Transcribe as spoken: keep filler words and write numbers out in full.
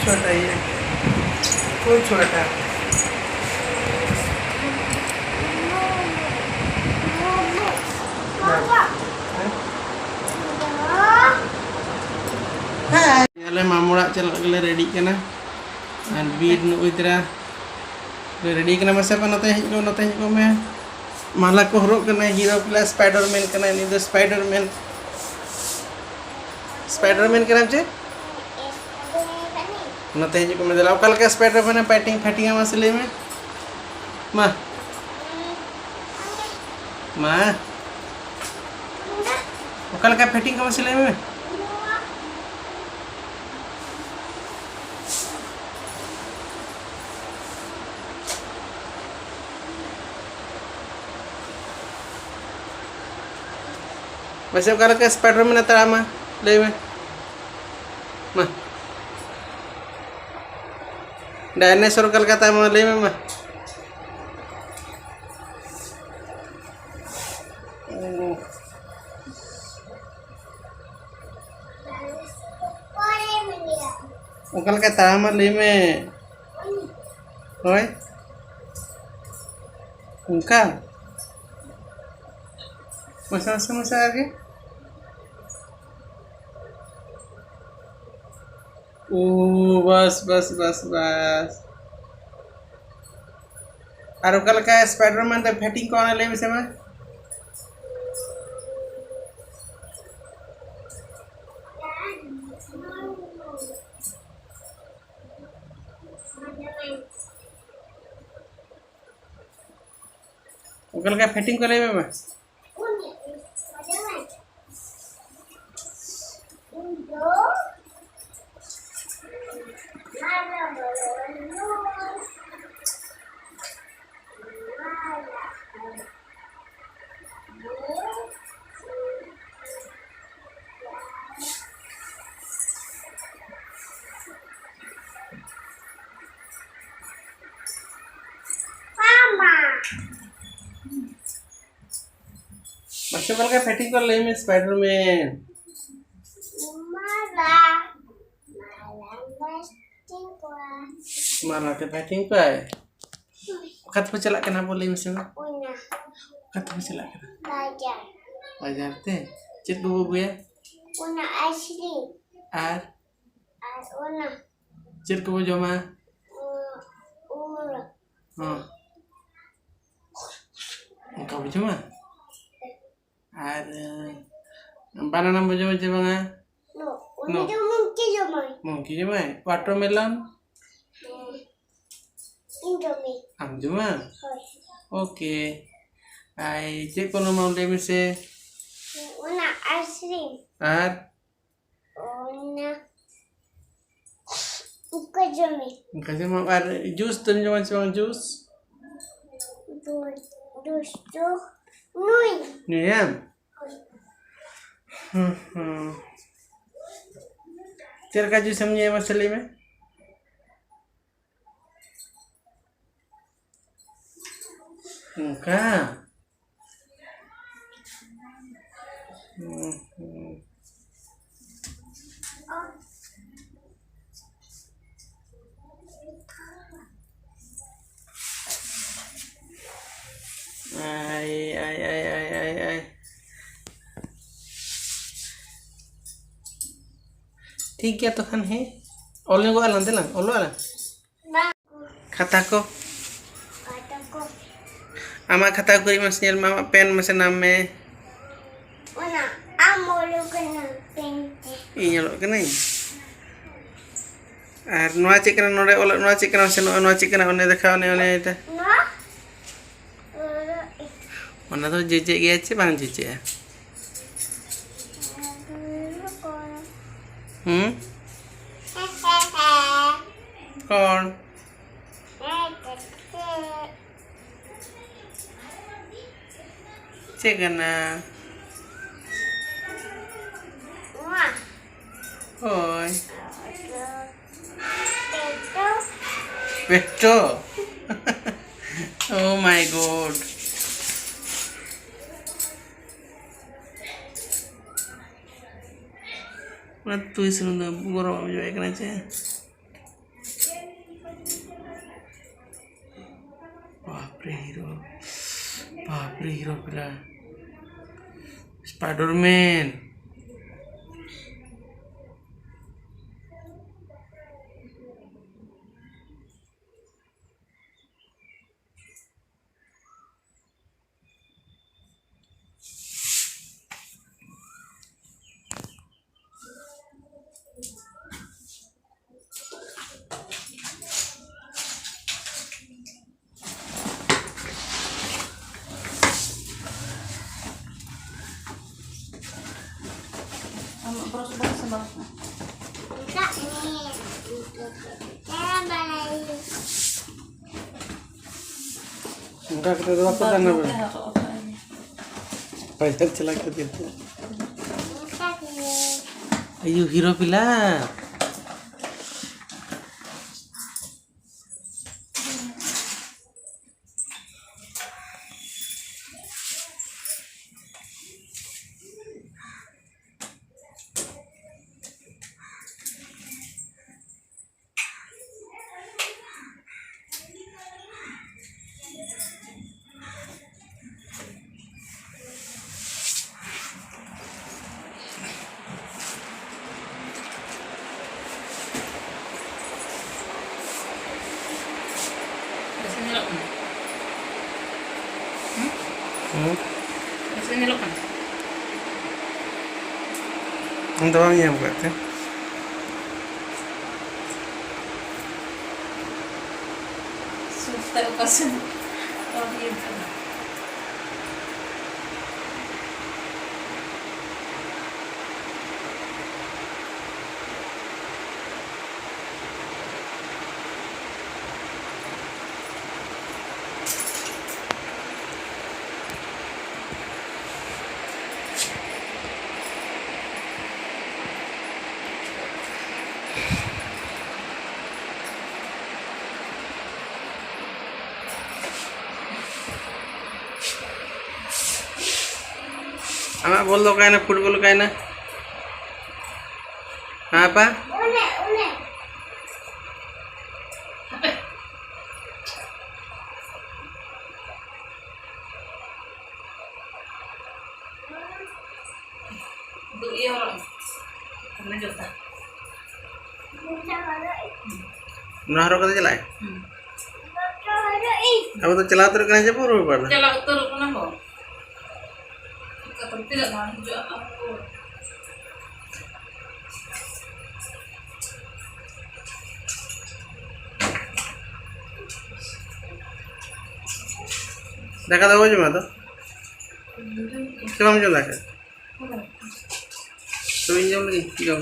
छोटा ये, कौन छोटा? ᱟᱞᱮ ᱢᱟᱢᱚ ᱚᱲᱟᱜ ᱪᱟᱞᱟᱜ ᱞᱟᱹᱜᱤᱫ ᱞᱮ ᱨᱮᱰᱤᱜ ᱠᱟᱱᱟ᱾ ᱟᱨ ᱵᱤᱨ ᱱᱩᱜᱼᱩᱭ ᱛᱚᱨᱟ ᱞᱮ ᱨᱮᱰᱤ ᱠᱟᱱᱟ᱾ ᱢᱟᱥᱮ ᱯᱮ ᱱᱚᱛᱮ ᱦᱮᱡ ᱠᱚᱜ, ᱱᱚᱛᱮ ᱦᱮᱡ ᱠᱚᱜ ᱢᱮ᱾ ᱢᱟᱞᱟ ᱠᱚ ᱦᱚᱨᱚᱜ ᱠᱟᱱᱟᱭ, ᱦᱤᱨᱳ ᱯᱞᱟᱥ ᱥᱯᱟᱭᱰᱟᱨᱢᱮᱱ ᱠᱟᱱᱟᱭ, ᱱᱩᱭ ᱫᱚ ᱥᱯᱟᱭᱰᱟᱨᱢᱮᱱ᱾ ᱥᱯᱟᱭᱰᱟᱨᱢᱮᱱ ᱠᱟᱱᱟᱢ ᱪᱮ? ᱱᱚᱛᱮ ᱦᱤᱡᱩᱜ ᱠᱚ ᱢᱮ, ᱫᱮᱞᱟ᱾ ᱚᱠᱟ ᱞᱮᱠᱟ ᱥᱯᱟᱭᱰᱟᱨᱢᱮᱱ ᱮ ᱯᱷᱟᱭᱴᱤᱝ, ᱯᱷᱟᱭᱴᱤᱝ ᱟ, ᱢᱟᱥᱮ ᱞᱟᱹᱭ ᱢᱮ᱾ ᱢᱟ᱾ ᱢᱟ᱾ ᱚᱠᱟ ᱞᱮᱠᱟ ᱯᱷᱟᱭᱴᱤᱝ ᱠᱚ, ᱢᱟᱥᱮ ᱞᱟᱹᱭ ᱢᱮ᱾ ᱢᱟᱥᱮ, ᱚᱠᱟ ᱞᱮᱠᱟ ᱥᱯᱟᱭᱰᱟᱨᱢᱮᱱ ᱮ ᱛᱟᱲᱟᱢᱟ? ᱞᱟᱹᱭ ᱢᱮ᱾ ᱢᱟ᱾ ᱰᱟᱭᱱᱮᱥᱚᱨ ᱚᱠᱟ ᱞᱮᱠᱟ ᱛᱟᱲᱟᱢᱟ? ᱞᱟᱹᱭ ᱢᱮ ᱢᱟ᱾ ᱚᱠᱟ ᱞᱮᱠᱟ ᱛᱟᱲᱟᱢᱟ? ᱞᱟᱹᱭ ᱢᱮ᱾ ᱦᱳᱭ᱾ ᱚᱱᱠᱟ᱾ ᱢᱟᱥᱮ, ᱢᱟᱥᱮ, ᱢᱟᱥᱮ ᱟᱨ ᱜᱮ᱾ ᱳ, ᱵᱟᱥ, ᱵᱟᱥ, ᱵᱟᱥ, ᱵᱟᱥ᱾ ᱟᱨ ᱚᱠᱟ ᱞᱮᱠᱟ ᱥᱯᱟᱭᱰᱟᱨᱢᱮᱱ ᱫᱚ ᱯᱷᱟᱭᱴᱤᱝ ᱠᱚ, ᱚᱱᱟ ᱞᱟᱹᱭ ᱢᱮᱥᱮ ᱢᱟ᱾ ᱚᱠᱟ ᱞᱮᱠᱟ ᱯᱷᱟᱭᱴᱤᱝ ᱠᱚ, ᱞᱟᱹᱭ ᱢᱮ ᱢᱟ᱾ ᱢᱟᱥᱮ ᱚᱠᱟ ᱞᱮᱠᱟ ᱯᱷᱟᱭᱴᱤᱝ ᱠᱚ, ᱞᱟᱹᱭ ᱢᱮ ᱥᱯᱟᱭᱰᱟᱨᱢᱮᱱ᱾ ᱛᱤᱧ ᱠᱚᱣᱟ᱾ ᱢᱟ ᱱᱚᱛᱮ ᱯᱮ ᱦᱟᱹᱴᱤᱧ ᱠᱚᱣᱟ᱾ ᱚᱠᱟ ᱛᱮᱯᱮ ᱪᱟᱞᱟᱜ ᱠᱟᱱᱟ ᱵᱚ ᱞᱟᱹᱭ ᱢᱮᱥᱮ ᱢᱟ? ᱚᱱᱟ᱾ ᱚᱠᱟ ᱛᱮᱯᱮ ᱪᱟᱞᱟᱜ ᱠᱟᱱᱟ? ᱵᱟᱡᱟᱨ᱾ ᱵᱟᱡᱟᱨ ᱛᱮ? ᱪᱮᱫ ᱠᱚᱵᱚ ᱟᱹᱜᱩᱭᱟ? ᱚᱱᱟ ᱟᱭᱤᱥᱠᱨᱤᱢ᱾ ᱟᱨ? ᱟᱨ ᱚᱱᱟ᱾ ᱪᱮᱫ ᱠᱚᱵᱚ ᱡᱚᱢᱟ? ᱩ-, ᱩᱞ᱾ ᱦᱚᱸ᱾ ᱚᱱᱠᱟ ᱵᱚ ᱡᱚᱢᱟ? ᱟᱨ, ᱮ, ᱵᱟᱱᱟᱱᱟᱢ ᱵᱚ ᱡᱚᱢᱟ ᱪᱮ ᱵᱟᱝᱟ? No, ᱩᱱᱤ No. ᱫᱚ ᱢᱚᱝᱠᱤ ᱡᱚᱢᱟᱭ᱾ ᱢᱚᱝᱠᱤ ᱡᱚᱢᱟᱭ? Watermelon? ᱦᱮᱸ᱾ ᱤᱧ ᱡᱚᱢᱟᱹᱧ᱾ ᱟᱢ ᱡᱚᱢᱟ? ᱦᱳᱭ᱾ Okay. ᱟᱭ, ᱪᱮᱫ ᱠᱚ ᱡᱚᱢᱟᱢ ᱞᱟᱹᱭ ᱢᱮᱥᱮ? ᱚᱱᱟ ᱟᱭᱤᱥᱠᱨᱤᱢ᱾ ᱟᱨ? ᱚᱱᱟ ᱚᱱᱠᱟ ᱡᱚᱢᱟᱹᱧ᱾ ᱚᱱᱠᱟ ᱡᱚᱢᱟᱢ᱾ ᱟᱨ juice ᱫᱚᱢ ᱡᱚᱢᱟ ᱪᱮ ᱵᱟᱝ juice? ᱡᱩᱥ, ᱡᱩᱥ ᱫᱚ ᱧᱩᱭᱟᱹᱧ᱾ ᱧᱩᱭᱟᱢ? ᱦᱳᱭ᱾ ᱦᱩᱸ, ᱦᱩᱸ᱾ ᱪᱮᱫ ᱞᱮᱠᱟ juice ᱮᱢ ᱧᱩᱭᱟ ᱢᱟᱥᱮ ᱞᱟᱹᱭ ᱢᱮ? ᱚᱱᱠᱟ? ᱦᱩᱸ, ᱦᱩᱸ᱾ ᱟᱭ, ᱟᱭ, ᱟᱭ᱾ ᱴᱷᱤᱠ ᱜᱮᱭᱟ ᱛᱚ ᱠᱷᱟᱱ, ᱦᱮᱸ᱾ ᱚᱞ ᱧᱚᱜᱚᱜ ᱟᱞᱟᱝ, ᱫᱮᱞᱟᱝ, ᱚᱞᱚᱜ ᱟᱞᱟᱝ᱾ ᱵᱟᱝ᱾ ᱠᱷᱟᱛᱟ ᱠᱚ᱾ ᱠᱷᱟᱛᱟ ᱠᱚ᱾ ᱟᱢᱟᱜ ᱠᱷᱟᱛᱟ ᱠᱚ ᱠᱟᱹᱡ ᱢᱟᱥᱮ ᱧᱮᱞ ᱢᱮ, ᱟᱢᱟᱜ pen ᱢᱟᱥᱮ ᱱᱟᱢ ᱢᱮ᱾ ᱚᱱᱟ ᱟᱢ ᱚᱞᱚᱜ ᱠᱟᱱᱟ pen ᱛᱮ᱾ ᱤᱧ ᱚᱞᱚᱜ ᱠᱟᱹᱱᱟᱹᱧ? ᱟᱨ ᱱᱚᱣᱟ ᱪᱮᱫ ᱠᱟᱱᱟ ᱱᱚᱰᱮ ᱚᱞ, ᱱᱚᱣᱟ ᱪᱮᱫ ᱠᱟᱱᱟ ᱢᱟᱥᱮ, ᱱᱚᱜᱼᱚᱭ ᱱᱚᱣᱟ ᱪᱮᱫ ᱠᱟᱱᱟ? ᱚᱱᱮ ᱫᱮᱠᱷᱟᱣ, ᱚᱱᱮ, ᱚᱱᱮ ᱮᱴᱟ᱾ ᱱᱚᱣᱟ? ᱚᱱᱟ ᱫᱚ ᱡᱮᱡᱮᱜ ᱜᱮᱭᱟ ᱪᱮ ᱵᱟᱝ ᱡᱮᱡᱮᱜᱼᱟ? ᱦᱩᱸ? ᱠᱚᱬ? ᱪᱮᱫ ᱠᱟᱱᱟ? ᱱᱚᱣᱟ᱾ ᱦᱳᱭ᱾ ᱯᱮᱴᱳ᱾ ᱯᱮᱴᱳ? Oh my God. ᱚᱱᱟ ᱛᱩᱭ ᱥᱩᱱᱩᱢ ᱫᱚ ᱜᱚᱨᱚᱢ ᱟᱜ ᱮᱢ ᱡᱚᱢᱮᱫ ᱠᱟᱱᱟ ᱪᱮ? ᱵᱟᱯᱨᱮ, ᱦᱤᱨᱳ ᱯᱮᱞᱟ, ᱥᱯᱟᱭᱰᱟᱨᱢᱮᱱ᱾ ᱟᱢᱟᱜ ᱵᱨᱟᱥ ᱵᱟᱝ ᱥᱟᱢᱵᱟᱣ ᱠᱟᱱᱟ᱾ ᱚᱱᱠᱟ ᱠᱟᱛᱮ ᱫᱚ ᱵᱟᱠᱚ ᱵᱟᱫᱽ ᱫᱟᱱᱟ ᱢᱮ ᱵᱚᱞᱮ᱾ ᱦᱟᱨᱚᱜ ᱟᱠᱟᱫ ᱜᱮ᱾ ᱵᱟᱡᱟᱨ ᱪᱟᱞᱟᱣ ᱠᱟᱛᱮ᱾ ᱟᱭᱩ ᱦᱤᱨᱳ ᱯᱤᱞᱟ᱾ ᱵᱮᱥ ᱜᱮ ᱧᱮᱞᱚᱜ ᱠᱟᱱᱟ? ᱦᱩᱸ? ᱦᱩᱸ? ᱵᱮᱥ ᱜᱮ ᱧᱮᱞᱚᱜ ᱠᱟᱱᱟ? ᱟᱢ ᱫᱚ ᱵᱟᱢ ᱧᱟᱢ ᱟᱠᱟᱫ ᱛᱮ? ᱥᱩᱨ ᱛᱮ ᱚᱠᱟ ᱥᱮᱫ ᱵᱟᱢ ᱤᱭᱟᱹ ᱠᱟᱱᱟ? ᱟᱢᱟᱜ ᱵᱚᱞ ᱫᱚ ᱚᱠᱟᱭᱮᱱᱟ? ᱯᱷᱩᱴᱵᱚᱞ ᱚᱠᱟᱭᱮᱱᱟ? ᱦᱮᱸ, ᱟᱯᱟ? ᱤᱭᱟᱹ ᱦᱚᱨᱚᱜ ᱢᱮ᱾ ᱛᱟᱦᱞᱮ ᱡᱚᱛᱟ᱾ ᱱᱚᱣᱟ ᱦᱚᱨᱚᱜ ᱠᱟᱛᱮ ᱪᱟᱞᱟᱜ ᱟᱭ? ᱦᱩᱸ᱾ ᱟᱵᱚ ᱫᱚ ᱪᱟᱞᱟᱣ ᱩᱛᱟᱹᱨᱚᱜ ᱠᱟᱱᱟ ᱡᱮ ᱯᱩᱨᱩᱵ ᱯᱟᱲ ᱫᱚ᱾ ᱪᱟᱞᱟᱣ ᱩᱛᱟᱹᱨᱚᱜ ᱠᱟᱱᱟ ᱵᱚ᱾ ᱪᱤᱠᱟᱹᱛᱮᱢ ᱛᱤᱱᱟᱹᱜ ᱜᱟᱱ ᱦᱤᱡᱩᱜᱼᱟ ᱟᱢ ᱠᱚ? ᱫᱟᱠᱟ ᱫᱚ ᱵᱟᱵᱚ ᱡᱚᱢᱟ ᱛᱚ? ᱥᱮ ᱵᱟᱢ ᱡᱚᱢ ᱫᱟᱠᱟ? ᱛᱚᱵᱮᱧ ᱡᱚᱢ ᱞᱮᱜᱮ, ᱡᱚᱢ᱾